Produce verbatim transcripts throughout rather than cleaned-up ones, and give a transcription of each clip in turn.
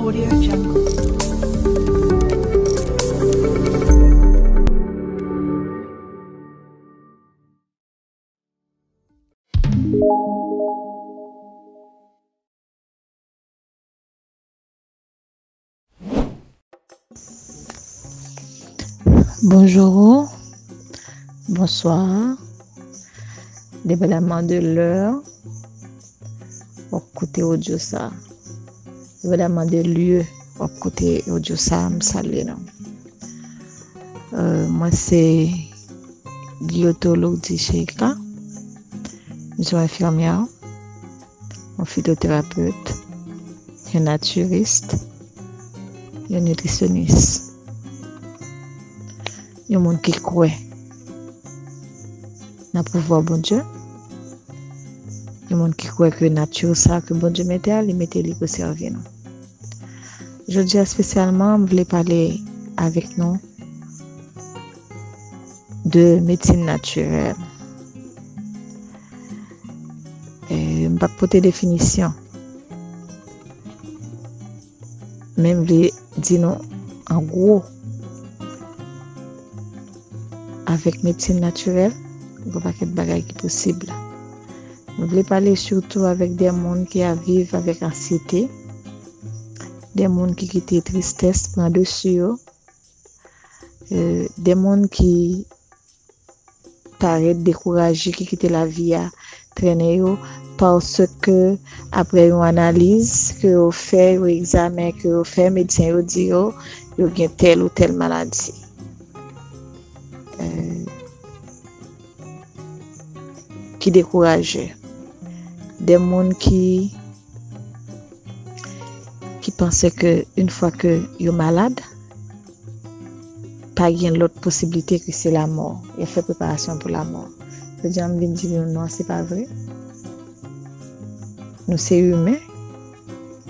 Audio Jungle. Bonjou, bonswa, depandaman de lè w ap koute odyo sa, depandaman de lye w ap koute odyo sa, m salye nou. Euh, mwen se Guillotot Lourdy Sheika, m se yon enfimyè, yon fitoterapet, yon natirist, yon nitrisyonis, yon moun ki kwè nan pouvwa Bondye, yon moun ki kwè ke nati sa ke Bondye mete a, li mete li pou sèvi nou. Jodi a espesyalman, m vle pale avèk nou de medsin natirèl. E, m p ap pote definisyon, men m vle di nou an gwo, avèk medsin natirèl, gen yon pakèt bagay ki posib. M vle pale sitou avèk de moun ki ap viv avèk ansyete, de moun ki kite tristès pran desi yo, euh, de moun ki parèt dekouraje, ki kite lavi a trennen yo, paske apre yon analiz ke yo fè, yon egzamen ke yo fè, medsen yo di yo, yo gen tèl ou tèl maladi. Euh, ki dekouraje. De moun ki, ki panse ke yon fwa ke yo malad, pa gen lòt posiblite ke se lamò. Yo fè preparasyon pou lamò. Jodi a, m vin di nou non, se pa vre. Nou se imen.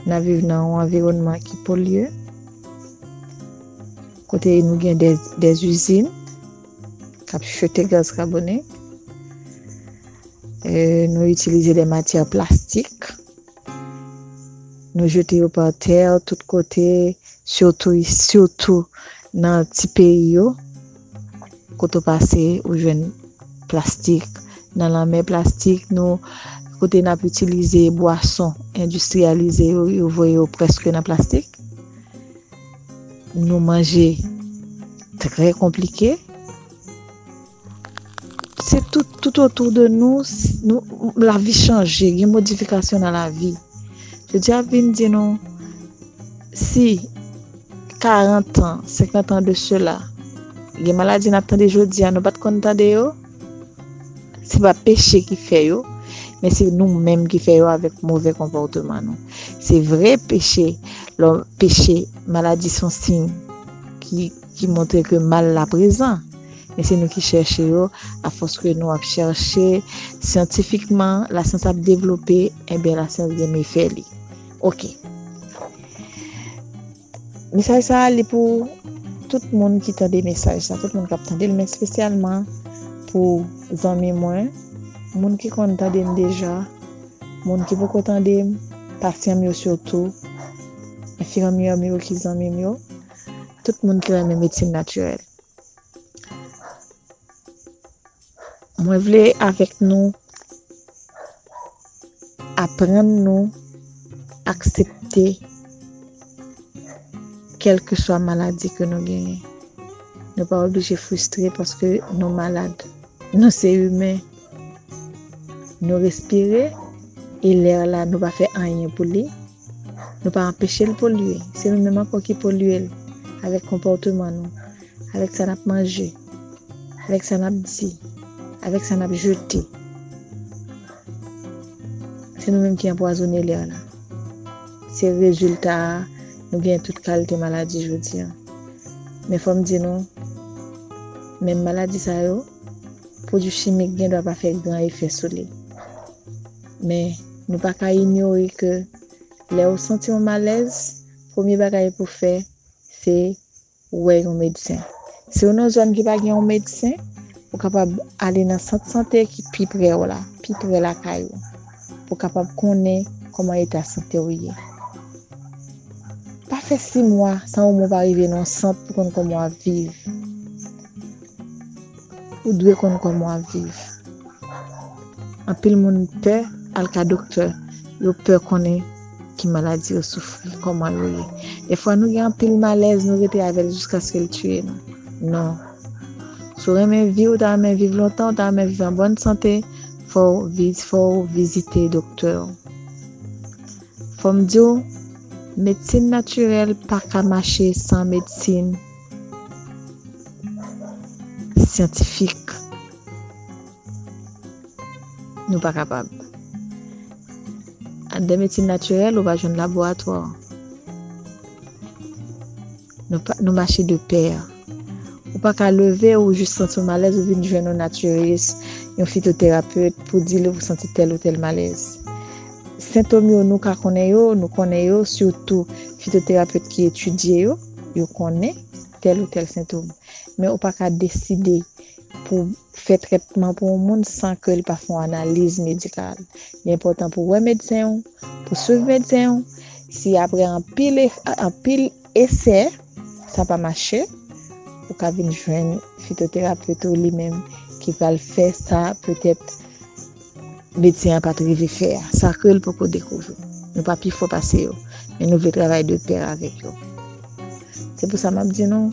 N ap viv nan yon anviwònman ki polye, kote nou gen de, de izin k ap jete gaz kabonik. E, nou itilize de matyè plastik. Nou jete yo pa tè, tout kote, sitou, sitou nan ti peyi yo. Kote w pase, ou jwenn plastik. Nan lanmè plastik, nou, kote n ap itilize bwason endistriyalize yo, yo voye yo prèske nan plastik. Nou manje trè konplike. Se tout, tout otou de nou, s-, nou, lavi chanje, gen modifikasyon nan lavi. Jodi a vin di nou, si karant an, senkant an de sela, gen maladi n ap tande jodi a, nou pa t konn tande yo, se pa peche ki fè yo, men se nou menm ki fè yo avèk move konpòteman nou. Se vre peche, lè w peche, maladi se yon siy ki, ki montre ke mal la prezan. Men se nou ki chèche yo, afòs ke nou ap chèche, syantifikman, lasyans ap devlope, enben lasyans gen mefè li. Oke. Mesaj sa a, li pou tout moun ki tande mesaj sa, tout moun k ap tande l, men espesyalman pou zanmi mwen, moun ki konn tande m deja, moun ki poko tande m, pasyan m yo sitou, enfimyè m yo ki zanmi m yo, tout moun ki renmen medsin natirèl. Mwen vle avèk nou aprann nou aksepte kèlkeswa maladi ke nou genyen. Nou pa oblije fristre paske nou malad. Nou se imen. Nou respire e lè la nou pa fè anyen pou li. Nou pa anpeche l polye. Se nou menm ankò ki polye l avèk konpòteman nou, avèk sa n ap manje, avèk sa n ap di, avèk sa n ap jete. Se nou menm ki anpwazonnen lè la. Se rezilta a nou gen tout kalite maladi jodi a. Men fò m di nou, menm maladi sa yo, pwodui chimik gen dwa pa fè gran efè sou li. Men nou pa ka inyore ke lè ou santi yon malèz, premye bagay pou fè, se wè yon medsen. Si w nan zòn ki pa gen yon medsen, ou kapab ale nan sant sante ki pi pre w la, pi pre lakay ou, pou w kapab konnen kòman eta sante w ye. Pa fè sis mwa san omwen w pa rive nan yon sant pou konn kòman w ap viv. Ou dwe konn kòman w ap viv. Anpil moun pè al ka doktè. Yo pè konnen ki maladi yo soufri, kòman yo ye. Dèfwa, nou gen anpil malèz, nou rete avè l jiskaske l tiye nou. Non. Si w renmen viv, ou ta renmen viv lontan, ou ta renmen viv an bòn sante, fò w viz-, fò w vizite doktè w. Fò m di w, medsin natirèl pa ka mache san medsin syantifik. Nou pa kapab. Anndan medsin natirèl, ou pa jwenn laboratwa. Nou pa, nou mache de pè. Ou pa ka leve, ou jis santi w malèz, ou vin jwenn yon natiris, yon fitoterapet pou di l ou santi tèl ou tèl malèz. Sentòm yo, nou ka konnen yo, nou konnen yo, sitou fitoterapet ki etidye yo, yo konnen tèl ou tèl sentòm. Men ou pa ka deside pou fè trètman pou yon moun san ke l pa fè yon analiz medikal. Li enpòtan pou w wè medsen w, pou swiv medsen w. Si apre anpil e-, anpil esè, sa pa mache, ou ka vin jwenn fitoterapet ou li menm ki pral fè sa petèt medsen an pa t rive fè a. Sa ke l poko dekouvri. Nou pa pi fò pase yo, men nou vle travay de pè avèk yo. Se pou sa m ap di nou,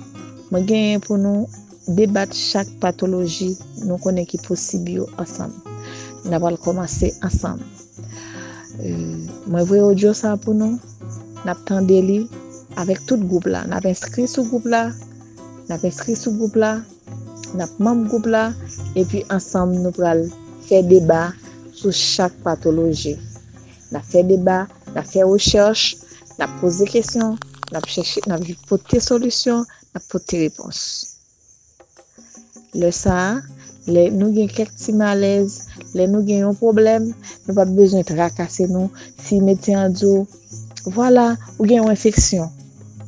mwen genyen pou nou debat chak patoloji nou konnen ki posib yo ansanm. N a pral kòmanse ansanm. E, mwen voye odyo sa pou nou. N ap tande li avèk tout gwoup la. N ap enskri sou gwoup la. N ap enskri sou gwoup la. N ap manm gwoup la. Epi ansanm nou pral fè deba sou chak patoloji. N ap fè deba, n ap fè rechèch, n ap poze kesyon, n ap chèche, n ap pote solisyon, n ap pote repons. Lè sa a, lè nou gen kèk ti malèz, lè nou gen yon pwoblèm, nou p ap bezwen trakase nou si medsen an di w, vwala, ou gen yon enfeksyon.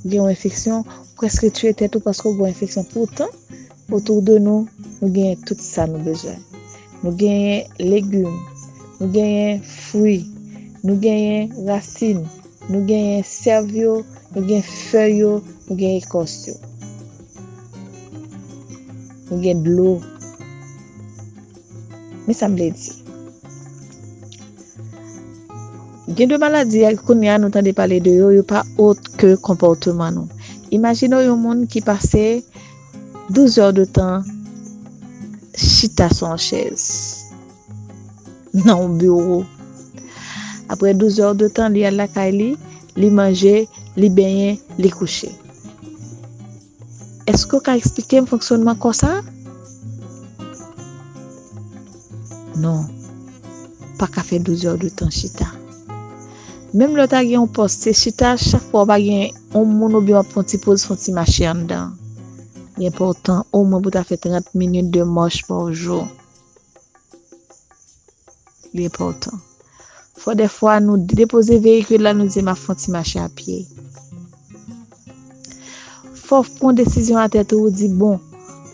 Ou gen yon enfeksyon, ou prèske tiye tèt ou paske ou gen yon enfeksyon. Poutan, otou de nou, nou genyen tout sa nou bezwen. Nou genyen legim, nou genyen fwi, nou genyen rasin, nou genyen sèv yo, nou gen fèy yo, nou gen ekòs yo. Nou gen dlo. Men sa m vle di. Gen de maladi a, kounye a nou tande pale de yo, yo pa ot ke konpòteman nou. Imajine w yon moun ki pase douz è de tan chita sou yon chèz nan yon biwo. Apre douz è de tan, li al lakay li, li manje, li benyen, li kouche. Èske w ka eksplike m fonksyònman kò sa a? Non. Pa ka fè douz è de tan chita. Menm lè w ta gen yon pòs, se chita, chak fwa w pa gen yon moun oubyen w ap fè yon ti poz, fè yon ti mache anndan. Li enpòtan omwen pou w ta fè trant minit de mach pa jou. Li enpòtan. Fò dèfwa nou depoze veyikil la, nou di, "M ap fè yon ti mache a pye." Fò w pran desizyon a tèt ou, ou di, "Bon,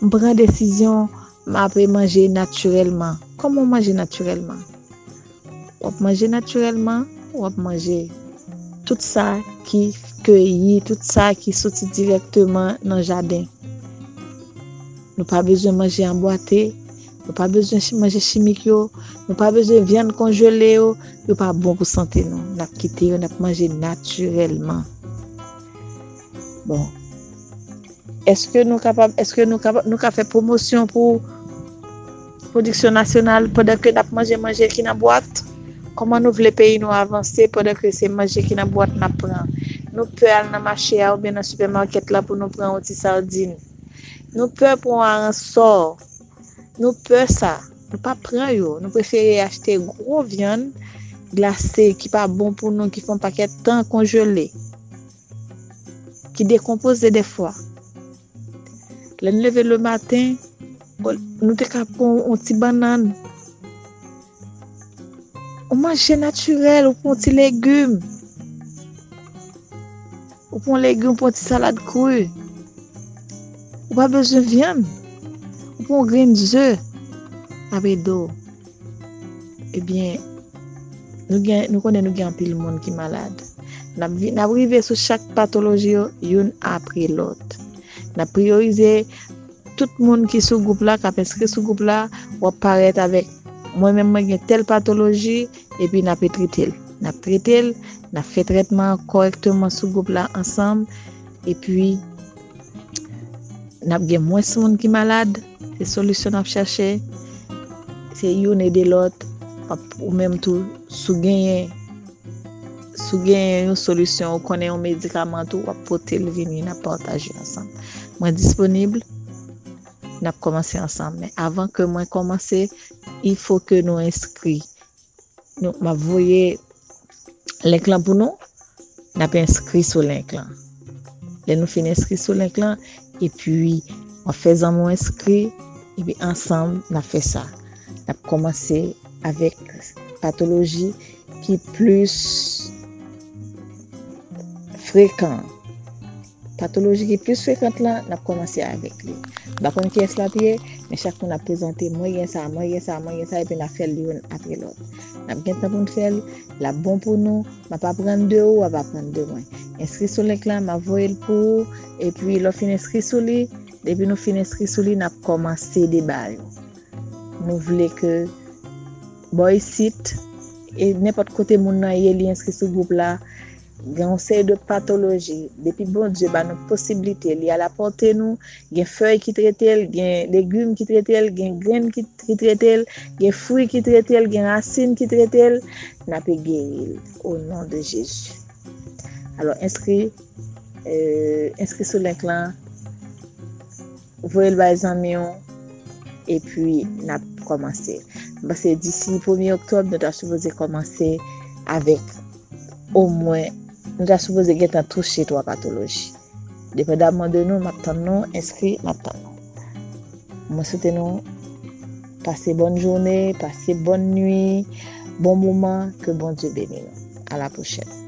m pran desizyon, m ape manje natirèlman." Kòman w manje natirèlman? W ap manje natirèlman, w ap manje tout sa ki keyi, tout sa ki soti dirèkteman nan jaden. Nou pa bezwen manje anbwate, nou pa bezwen chi-, manje chimik yo, nou pa bezwen vyann konjele yo, yo pa bon pou sante nou. N ap kite yo, n ap manje natirèlman. Bon. Èske nou kapab, èske nou kapab, nou ka fè pwomosyon pou pwodiksyon nasyonal pandan ke n ap manje manje ki nan bwat? Kòman nou vle peyi nou avanse pandan ke se manje ki nan bwat n ap pran? Nou pè al nan mache a oubyen nan sipèmakèt la pou nou pran yon ti sadin. Nou pè pran yon aransò. Nou pè sa. Nou pa pran yo. Nou prefere achte gwo vyann glase ki pa bon pou nou, ki fè yon pakèt tan konjele, ki dekonpoze dèfwa. Lè n leve le maten, nou te ka pran yon ti bannann. Ou manje natirèl, ou pran yon ti legim. Ou pran yon legim, ou pran yon ti salad kri. Ou pa bezwen vyann. Ou pran yon grenn ze. Ap ede w. Ebyen, nou gen, nou konnen nou gen anpil moun ki malad. N ap vi- n ap rive sou chak patoloji yo youn apre lòt. N ap priyorize tout moun ki sou gwoup la, k ap enskri sou gwoup la, w ap parèt avèk mwen menm mwen gen tèl patoloji, epi n ap trete l. N ap trete l, n ap fè trètman an kòrèkteman sou gwoup la ansanm, epi n ap gen mwens moun ki malad, se solisyon n ap chache, se youn ede lòt, w ap- ou menm tou, si w genyen, si w genyen yon solisyon, ou konnen yon medikaman tou, w ap pote l vini, n ap pataje ansanm. Mwen disponib, n ap kòmanse ansanm. Men avan ke mwen kòmanse, il faut que nou enskri. Nou, m ap voye link lan pou nou. N ap enskri sou link lan. Lè nou fin enskri sou link lan, epi w ap fè zanmi w enskri, epi ansanm n ap fè sa. N ap kòmanse avèk patoloji ki plis frekan. Patoloji ki plis frekan lan, n ap kòmanse avèk li. M pa konn kiyès l ap ye, men chak moun ap prezante, mwen gen sa, mwen gen sa, mwen gen sa, epi n ap fè l youn apre lòt. N ap gen tan pou n fè l, l ap bon pou nou, m ap aprann de ou, w ap aprann de mwen. Enskri sou link lan, m ap voye l pou ou, epi lè w fin enskri sou li, depi nou fin enskri sou li, n ap kòmanse deba yo. Nou vle ke bò isit, e nenpòt kote moun nan ye, li enskri sou gwoup la, gen yon seri de patoloji. Depi Bondye ba nou posiblite, li a la pòte nou, gen fèy ki trete l, gen legim ki trete l, gen grenn ki, ki trete l, gen fwi ki trete l, gen rasin ki trete l, n ape geri l, o non de Jezi. Alò, enskri, euh, enskri sou link lan, voye l bay zanmi w, epi n ap kòmanse. M panse disi premye oktòb, nou ta sipoze kòmanse avèk omwen, nou ta sipoze gentan touche twa patoloji. Depandamman de nou, m ap tann nou, enskri, m ap tann nou. Mwen swete nou pase bòn jounen, pase bòn nwi, bon moman, ke Bondye beni nou. A la pwochèn.